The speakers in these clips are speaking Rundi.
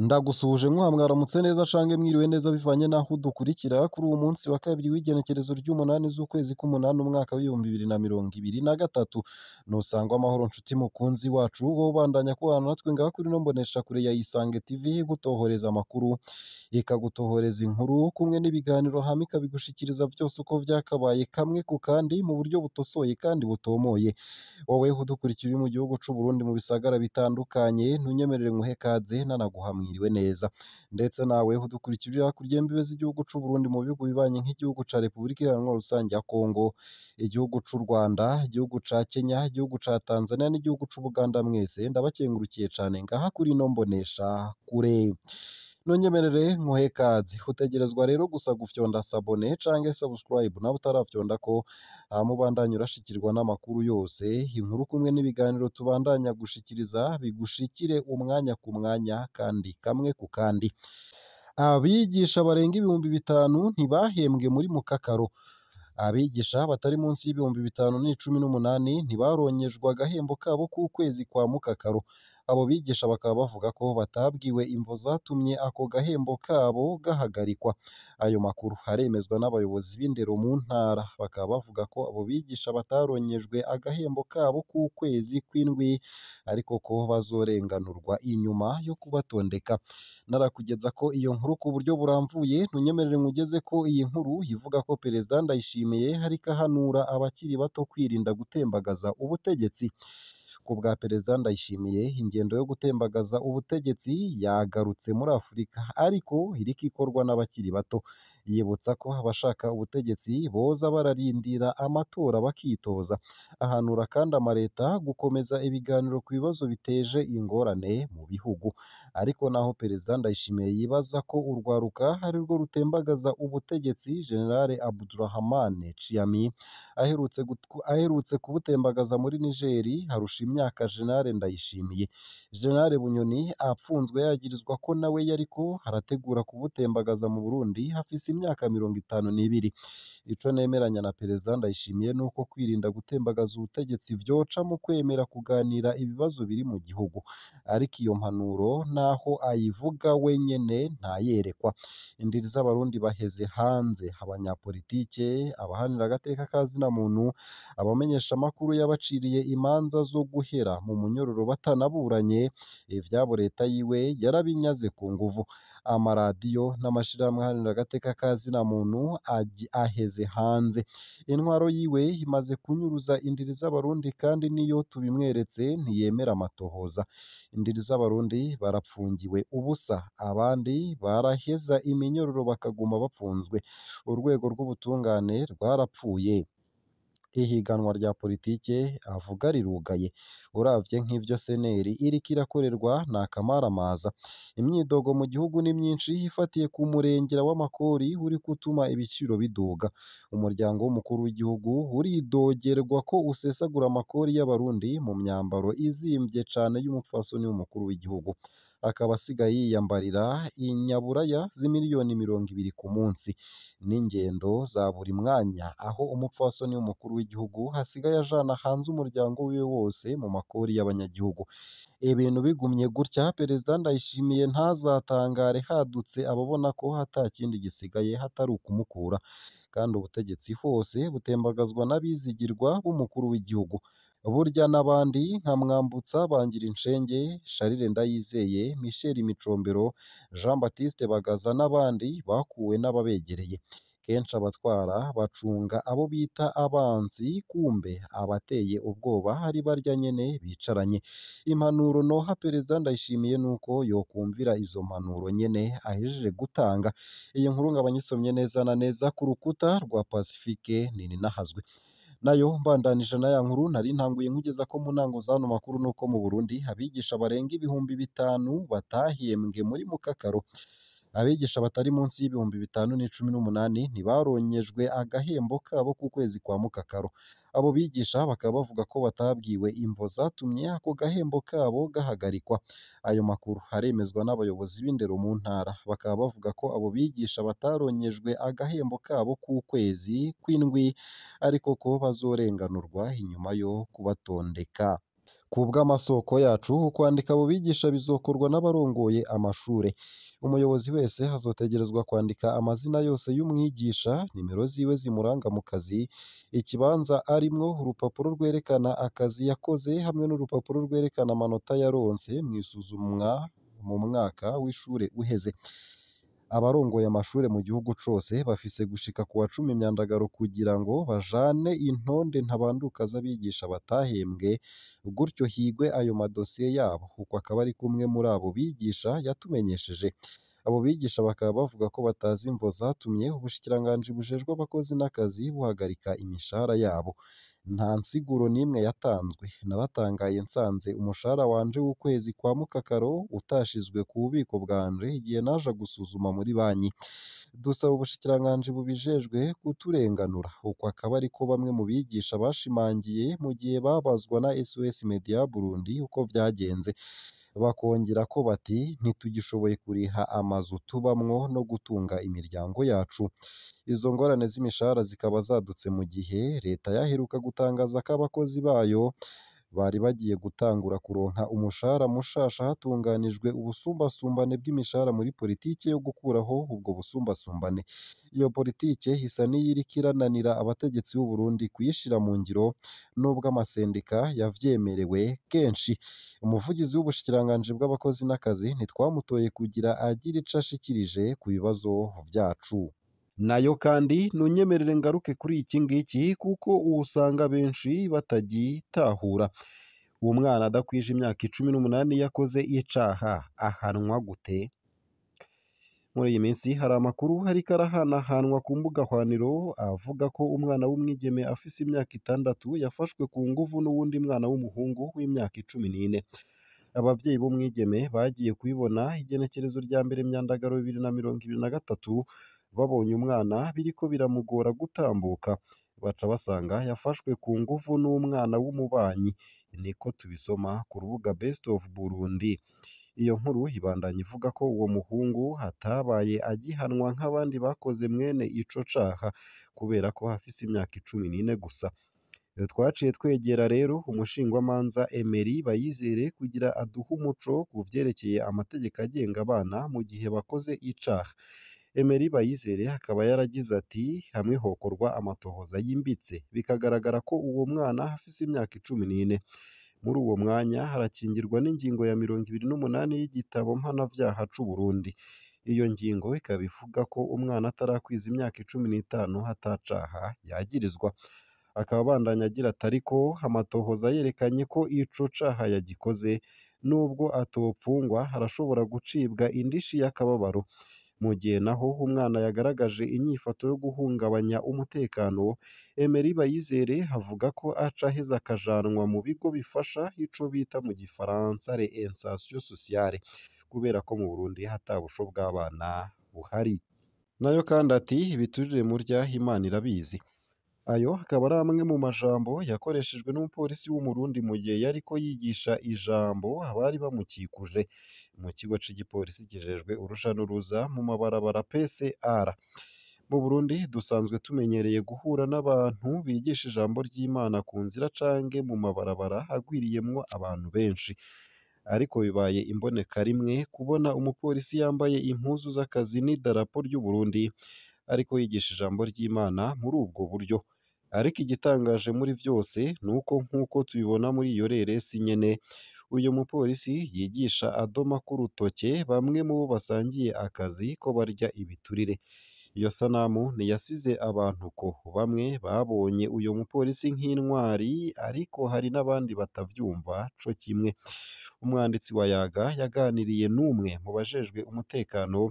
Ndagusuhuje nkuha mwaramutse neza canke mwiriwe neza bivanye n'aho udukurikira kuri uwu munsi wa kabiri w'igenekerezo ry'umunani z'ukwezi k'umunani umwaka w'2023. Nusangwa amahoro nshuti mukunzi wacu, wowe ubandanya kubana natwe ngaha kuri ino mboneshakure ya Isange TV, igutohoreza amakuru, ikagutohoreza inkuru kumwe n'ibiganiro, hama ikabigushikiriza vyose uko vyakabaye kamwe ku kandi mu buryo butosoye kandi butomoye. Wowe udukurikira uri mu gihugu c'Uburundi mu bisagara bitandukanye, ntunyemerere nkuhe kaze nanaguha mwiriwe neza. Ndetse nawe udukurikira uri hakurya y'imbibe z'igihugu c'Uburundi mu bihugu bibanye nk'igihugu ca Repubulika Iharanira Rusangi ya Kongo, igihugu c'u Rwanda, igihugu ca Kenya, igihugu ca Tanzania n'igihugu c'Ubuganda, mwese ndabakengurukiye cane ngaha kuri ino mbonesha kure. Ntunyemerere nkuhe kaze, utegerezwa rero gusa gufyonda sabone canke subscribe nawe utarafyondako, hama ubandanye urashikirwa n'amakuru yose, inkuru kumwe n'ibiganiro tubandanya gushikiriza bigushikire umwanya ku mwanya kandi kamwe ku kandi. Abigisha barenga 5000 ntibahembwe muri Mukakaro. Abigisha batari munsi y'5018 ntibaronyejwe agahembo kabo k'ukwezi kwa Mukakaro. Abo bigisha bakaba bavuga ko batabwiwe imvo zatumye ako gahembo kabo gahagarikwa. Ayo makuru aremezwa n'abayobozi b'indero mu ntara, bakaba bavuga ko abo bigisha bataronyejwe agahembo kabo k'ukwezi kw'indwi, ariko ko bazorenganurwa inyuma yo kubatondeka. Narakugeza ko iyo nkuru ku buryo burambuye, ntunyemerere nkugeze ko iyi nkuru ivuga ko Perezida Ndayishimiye ariko ahanura abakiri bato kwirinda gutembagaza ubutegetsi. Ku bwa Perezida Ndayishimiye, ingendo yo gutembagaza ubutegetsi yagarutse muri Afurika, ariko iriko ikorwa n'abakiri bato. Yibutsa ko abashaka ubutegetsi boza bararindira amatora bakitoza. Ahanura kandi amareta gukomeza ibiganiro ku bibazo biteje ingorane mu bihugu. Ariko naho Perezida Ndayishimiye yibaza ko urwaruka arirwo rutembagaza ubutegetsi, General Abdurahman Tchiani aherutse kubutembagaza muri Niger arusha imyaka General Ndayishimiye. General Bunyoni apfunzwe yagirizwa ko nawe yariko arategura kubutembagaza mu Burundi, afise imyaka 52. Ico nemeranya na Perezida Ndayishimiye nuko kwirinda gutembagaza ubutegetsi vyoca mu kwemera kuganira ibibazo biri mu gihugu. Ariko iyo mpanuro naho ayivuga wenyene ntayerekwa. Indiri z'Abarundi baheze hanze, abanyapolitike, abahanira agateka ka zina muntu, abamenyeshamakuru yabaciriye imanza zo guhera mu munyororo batanaburanye, ivyabo leta yiwe yarabinyaze ku nguvu. Amaradiyo n'amashirahamwe aharanira agateka ka zina muntu aheze hanze. Intwaro yiwe imaze kunyuruza indiri z'Abarundi kandi niyo tubimweretse ntiyemera amatohoza. Indiri z'Abarundi barapfungiwe ubusa, abandi baraheza iminyororo bakaguma bapfunzwe. Urwego rw'ubutungane rwarapfuye. Ihiganwa rya politike avuga rirugaye. Uravye nk'ivyo seneri iriko irakorerwa ni akamaramaza. Imyidogo mu gihugu ni myinshi ifatiye ku murengera w'amakori uriko utuma ibiciro biduga. Umuryango w'umukuru w'igihugu uridogerwa ko usesagura amakori y'Abarundi mu myambaro izimvye cane y'umupfasoni w'umukuru w'igihugu. Akaba asigaye yiyambarira inyaburaya z'imiliyoni 20 ku munsi n'ingendo za buri mwanya, aho umupfasoni w'umukuru w'igihugu asigaye ajana hanze umuryango wiwe wose mu makori y'abanyagihugu. Ibintu bigumye gutya, Perezida Ndayishimiye ntazatangare hadutse ababona ko ata kindi gisigaye hatari ukumukura. Kandi ubutegetsi hose butembagazwa n'abizigirwa b'umukuru w'igihugu. Burya n'abandi nka Mwambutsa Bangirinshenge, Charles Ndayizeye, Michel Micombero, Jean Baptiste Bagaza n'abandi bakuwe n'ababegereye. Kenshi abatwara bacunga abo bita abansi, kumbe abateye ubwoba ari barya nyene bicaranye. Impanuro noha Perezida Ndayishimiye nuko yokumvira izo mpanuro nyene ahejeje gutanga. Iyi nkuru nkaba nyisomye neza na neza ku rukuta rwa Pacifique Nininahazwe. Nayo mbandanije na ya nkuru nari ntanguye nkugeza ko mu ntango z'ano makuru nuko mu Burundi abigisha barenga 5000 batahembwe muri Mukakaro. Abigisha batari munsi y'5018 ntibaronyejwe agahembo kabo k'ukwezi kwa Mukakaro. Abo bigisha bakaba bavuga ko batabwiwe imvo zatumye ako gahembo kabo gahagarikwa. Ayo makuru aremezwa n'abayobozi b'indero mu ntara, bakaba bavuga ko abo bigisha bataronyejwe agahembo kabo k'ukwezi kw'indwi, ariko ko bazorenganurwa inyuma yo kubatondeka. Kubw'amasoko yacu, ukwandika abo bigisha bizokorwa n'abarongoye amashure. Umuyobozi wese azotegerezwa kwandika amazina yose y'umwigisha, nimero ziwe zimuranga mu kazi, ikibanza arimwo, urupapuro rwerekana akazi yakoze hamwe n'urupapuro rwerekana amanota yaronse mw'isuzumwa mu mwaka w'ishure uheze. Abarongoye amashure mu gihugu cose bafise gushika kuwa 10 Myandagaro kugira ngo bajane intonde ntabanduka z'abigisha batahembwe, gutyo higwe ayo madosiye yabo. Uko akaba ari kumwe muri abo bigisha yatumenyesheje. Abo bigisha bakaba bavuga ko batazi imvo zatumye ubushikiranganji bujejwe abakozi n'akazi buhagarika imishahara yabo. Nta nsiguro n'imwe yatanzwe. Naratangaye nsanze umushahara wanje w'ukwezi kwa Mukakaro utashizwe ku bubiko bwanje igihe naja gusuzuma muri banki. Dusaba ubushikiranganji bubijejwe kuturenganura. Uko akaba ariko bamwe mu bigisha bashimangiye mu gihe babazwa na SOS Media Burundi uko vyagenze. Bakongerako bati ntitugishoboye kuriha amazu tubamwo no gutunga imiryango yacu. Izo ngorane z'imishahara zikaba zadutse mu gihe leta yaheruka gutangaza ko abakozi bayo bari bagiye gutangura kuronka umushahara mushasha hatunganijwe ubusumbasumbane bw'imishahara muri politike yo gukuraho ubwo busumbasumbane. Iyo politike isa n'iyiriko irananira abategetsi b'u Burundi kuyishira mu ngiro nubwo amasendika yavyemerewe kenshi. Umuvugizi w'ubushikiranganji bw'abakozi n'akazi ntitwamutoye kugira agire ico ashikirije ku bibazo vyacu. Nayo kandi nunyemerere ngaruke kuri iki ngiki kuko usanga benshi batagitahura. Umwana adakwije imyaka 18 yakoze icaha ahanwa gute? Muri iyi minsi hari amakuru ariko arahanahanwa ku mbuga hwaniro avuga ko umwana w'umwigeme afise imyaka 6 yafashwe ku nguvu n'uwundi mwana w'umuhungu w'imyaka 14. Abavyeyi b'umwigeme bagiye kubibona igenekerezo rya 1 Myandagaro 2023 babonye umwana biriko biramugora gutambuka, baca basanga yafashwe ku nguvu n'umwana w'umubanyi. Niko tubisoma ku rubuga Best of Burundi. Iyo nkuru ibandanya ivuga ko uwo muhungu atabaye agihanwa nk'abandi bakoze mwene ico caha kubera ko afise imyaka 14 gusa. Twaciye twegera rero umushingwamanza Emery Bayizere kugira aduhe umuco ku vyerekeye amategeko agenga abana mu gihe bakoze icaha. Emery Bayizere akaba yaragize ati hamwe hokorwa amatohoza yimbitse bikagaragara ko uwo mwana afise imyaka 14. Muri uwo mwanya harakingirwa n'ingingo ya 28 y'igitabo mpanavyaha c'u Burundi. Iyo ngingo ikaba ivuga ko umwana atarakwiza imyaka 15 atacaha yagirizwa. Akaba abandanya agira ati ariko amatohoza yerekanye ko ico caha yagikoze, nubwo atopfungwa arashobora gucibwa indishi y'akababaro. Mu gihe naho umwana yagaragaje inyifato yo guhungabanya umutekano, Emery Bayizere avuga ko aca aheza akajanwa mu bigo bifasha ico bita mu gifaransa reinsertion sociale, kubera ko mu Burundi ata busho bw'abana buhari. Nayo kandi ati ibiturire murya Imana irabizi. Ayo akaba ari amwe mu majambo yakoreshejwe n'umupolisi w'Umurundi mu gihe yariko yigisha ijambo abari bamukikuje mu kigo c'igipolisi kijejwe uruja n'uruza mu mabarabara PCR. Mu Burundi dusanzwe tumenyereye guhura n'abantu bigisha ijambo ry'Imana ku nzira canke mu mabarabara agwiriyemwo abantu benshi. Ariko bibaye imbonekarimwe kubona umupolisi yambaye impuzu z'akazi n'idarapo ry'u Burundi ariko yigisha ijambo ry'Imana muri ubwo buryo. Ariko igitangaje muri vyose nuko nk'uko tubibona muri iyo reresi nyene, uyu mupolisi yigisha adoma k'urutoke bamwe mu bo basangiye akazi ko barya ibiturire. Iyo sanamu ntiyasize abantu ko bamwe babonye uyu mupolisi nk'intwari, ariko hari n'abandi batavyumva co kimwe. Umwanditsi wa Yaga yaganiriye n'umwe mu bajejwe umutekano,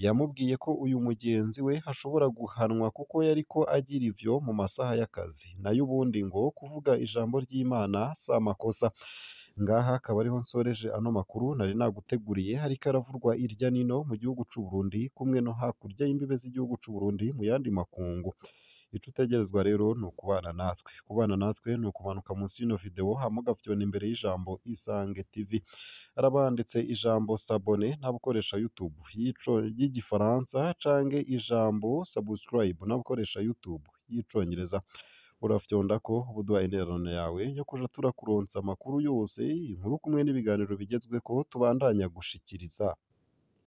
yamubwiye ko uyu mugenzi we ashobora guhanwa kuko yariko agira ivyo mu masaha y'akazi, nayo ubundi ngo kuvuga ijambo ry'Imana si amakosa. Ngaha akaba ariho nsoreje ano makuru nari naguteguriye, hariko aravurwa irya nino mu gihugu c'u Burundi kumwe no hakurya y'imbibe z'igihugu c'u Burundi mu yandi makungu. Ico utegerezwa rero ni ukubana natwe. Kubana natwe ni ukumanuka munsi y'ino video hama ugafyona imbere y'ijambo Isange TV. Haraba handitse ijambo s'abonner n'abakoresha YouTube y'igifaransa canke ijambo subscribe n'abakoresha YouTube y'icongereza. Urafyondako ubuduha intererano yawe yo kuja turakuronsa amakuru yose, inkuru kumwe n'ibiganiro bigezweko tubandanya gushikiriza.